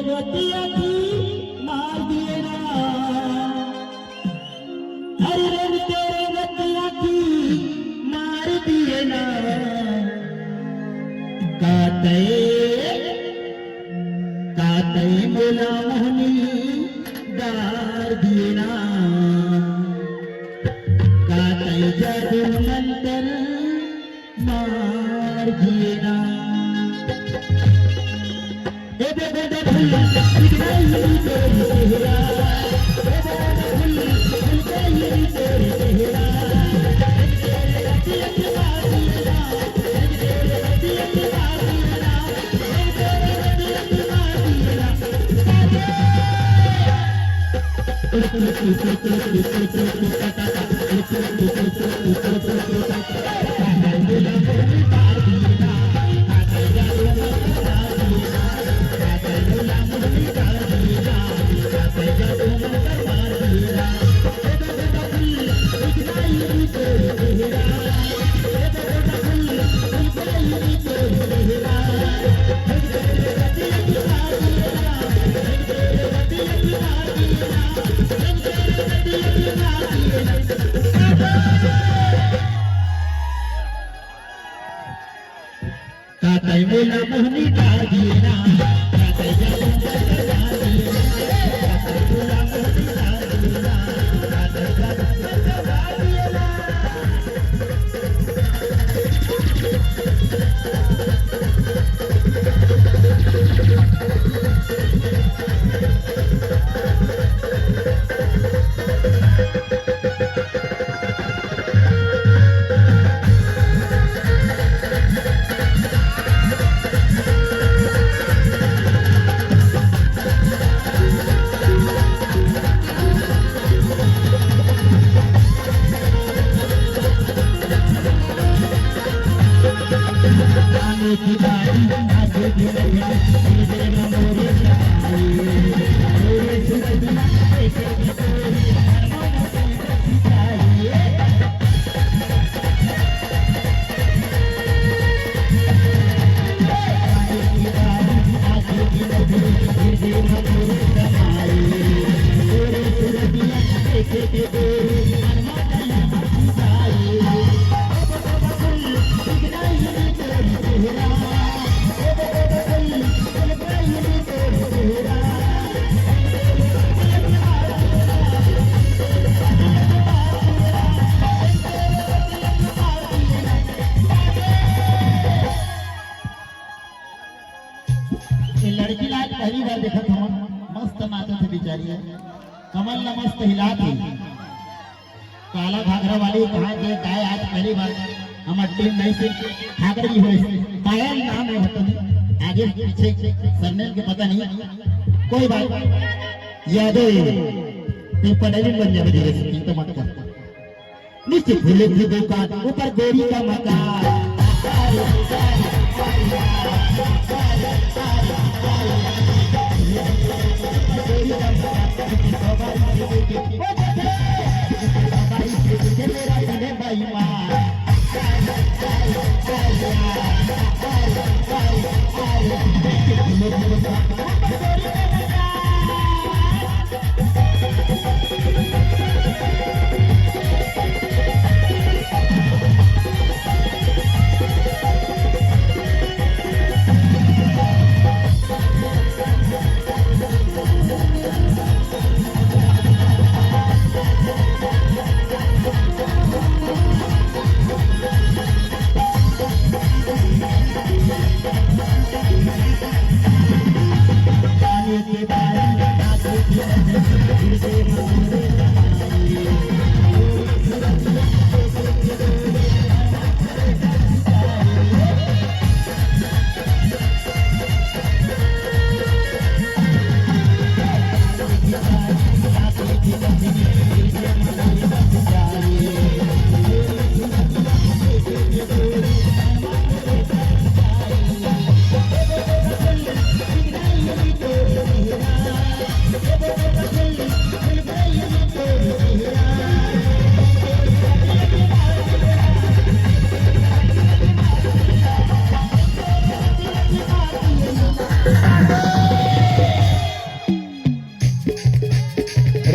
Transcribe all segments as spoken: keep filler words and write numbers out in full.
रतिया की मार दिए ना, हरि रंग तेरे रतिया की मार दिए ना। कातई, कातई मोला मोहनी डार दिए ना। कातई जादू मंतर मार दिए ना। ए दे गोंदा फूल, खिल गई तेरी चेहरा। ए दे गोंदा फूल, खिल गई तेरी चेहरा। ये लड़की ला आज पहली बार देखत हवन, मस्त नाचत हे बिचारी ह, कमर ला मस्त हिलात हे। काला घाघरा वाली कहाँ के गाय आज पहली बार हमर टीम नहीं से घाघरा जी होइस। पायल नाम हे, बता नहीं, आगे पीछे सरनेम के पता नहीं, कोई बात नहीं। यादव ये, ते पहले भी बन जावे धीरे से, चिंता मत कर। नीचे फूलों की दुकान, ऊपर गोरी का मकान।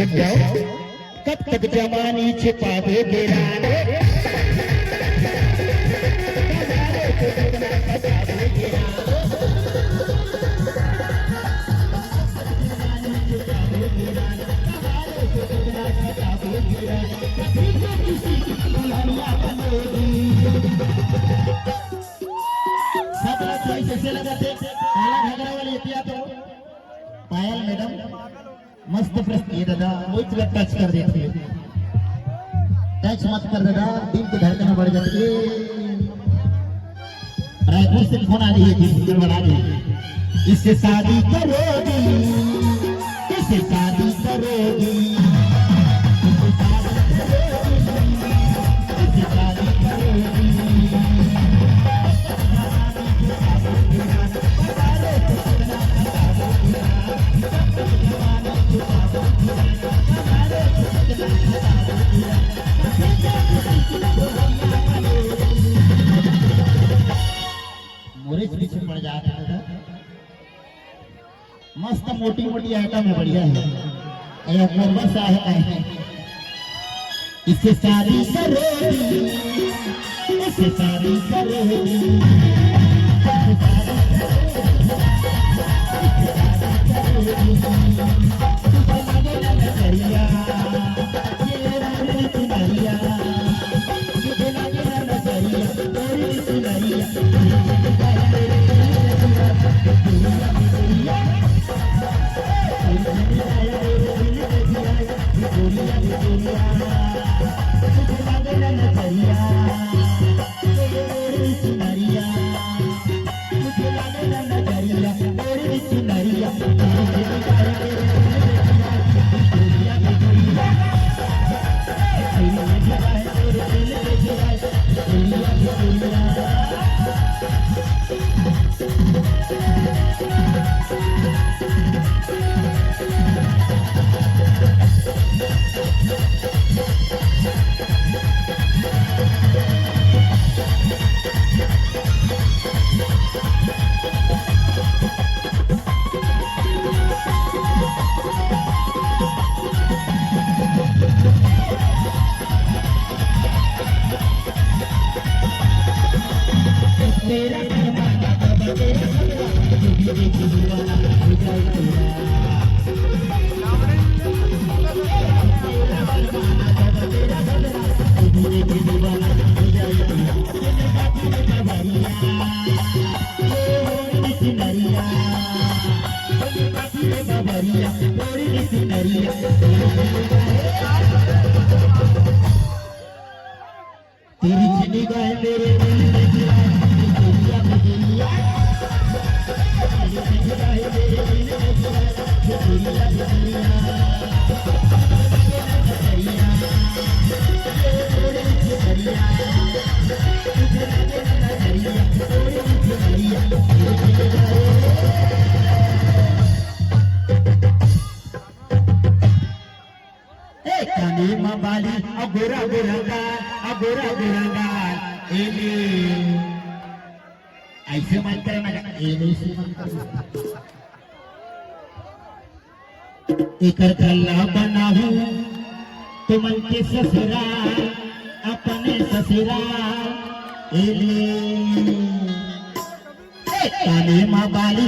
जाओ, कब तक जवानी छिपावे गे रानी? सब लोग थोड़ी से लगा थे, काला घाघरा वाली एतिया तो पायल मैडम। मस्त प्रस्तुति हे दादा, वही तुरंत टच कर देथे। टच मत कर दादा, दिल के धड़कन बढ़ जाथे। रायपुर से फोन आ रही है जी, गड़बड़ा गई। इससे शादी करोगी, इससे शादी करोगी, इससे शादी करोगी, इससे शादी करोगी। मोरे से पीछे पड़ जात हे दादा। मस्त मोटी मोटी आइटम हे, बढ़िया हे। ए, कोरबा से आए हे। इससे शादी करोगी, इससे शादी करोगी। ए, कानी मा बाली, अ गोरा गोरा गाल, अ गोरा गोरा गाल। ए ले। ऐसे मत करना, ए ले, ऐसे मत करना। एकर गल्ला बनाहूं तुमन के ससुराल, अपने ससुराल। ए ले। ए, काने मा बाली,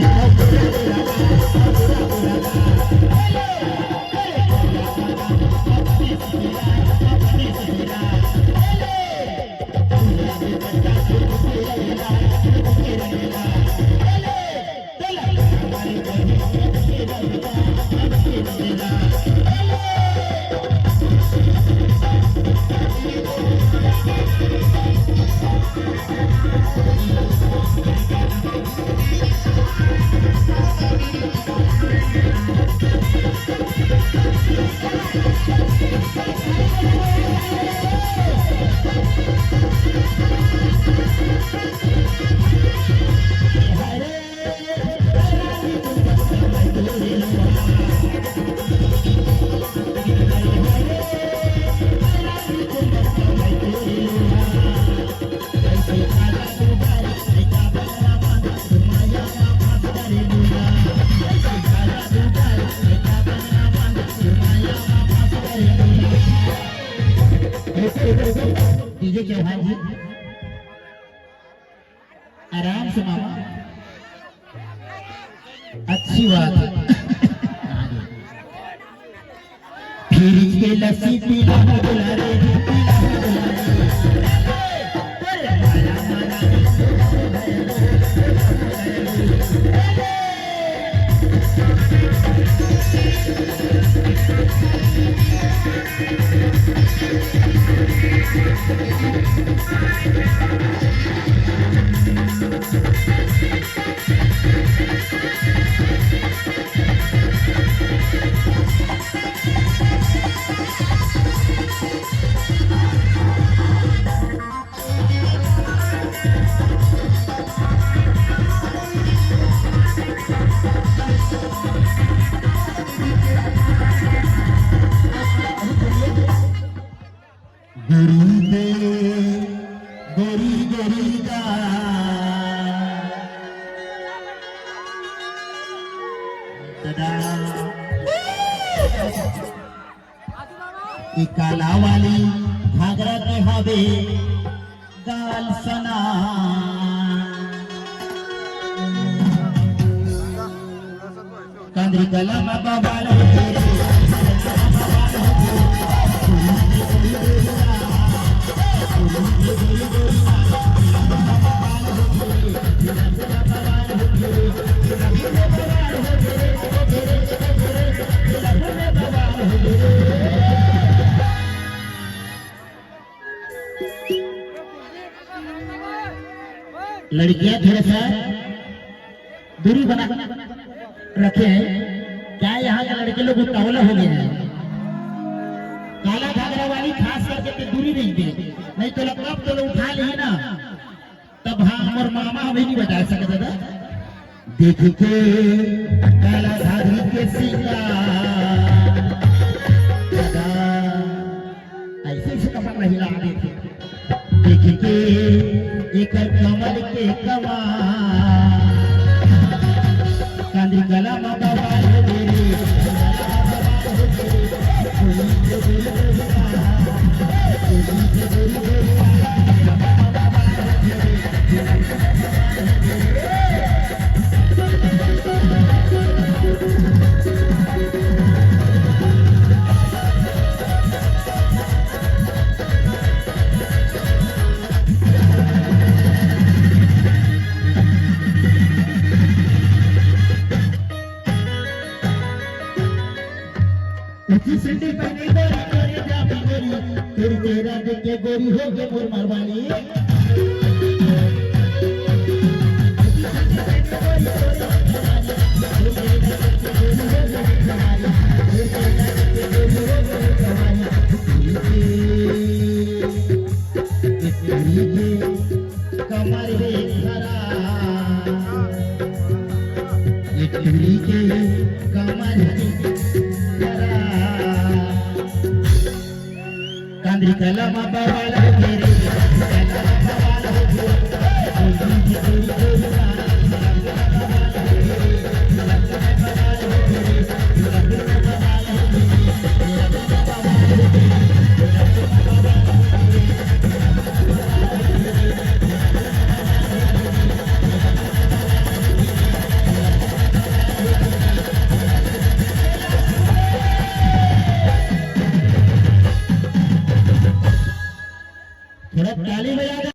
चौहान जी, आराम से मामा, अच्छी बात है। फ्रिज के लस्सी पीला हो दुलारे, पीला हो दुलारे। गुरु दे, गोरी गोरी गा। तदा। ए काला वाली घाघरा के हवे गाल सना। कांदरी कला मा बवाल हो गे रे। लड़कियां थोड़ा सा दूरी बना रखे हैं। क्या यहाँ के लड़के लोग उतावला हो गए हैं? काला घाघरा वाली खास करके ते दूरी रहिबे, नहीं तो लगभग तो लोग उठा लिए ना। तब हाँ, हमर मामा हमें नहीं बता सकता था। देख के काला घाघरी के सिंगार, दादा, ऐसे ऐसे कमर नहीं हिला देते। देख के एकर कमर के कमाल। कांदी कला मा बवाल हो गे रे। ऊंची सैंडल पहने गोरी, गोरी जाबी गोरी, तेरी चेहरा देख के गोरी हो गए मोर मरवाली। कमर हे खरा, ये टूरी के कमर हे खरा। कांदी कला मा बवाल हो गे रे। थोड़ा ताली बजा दे।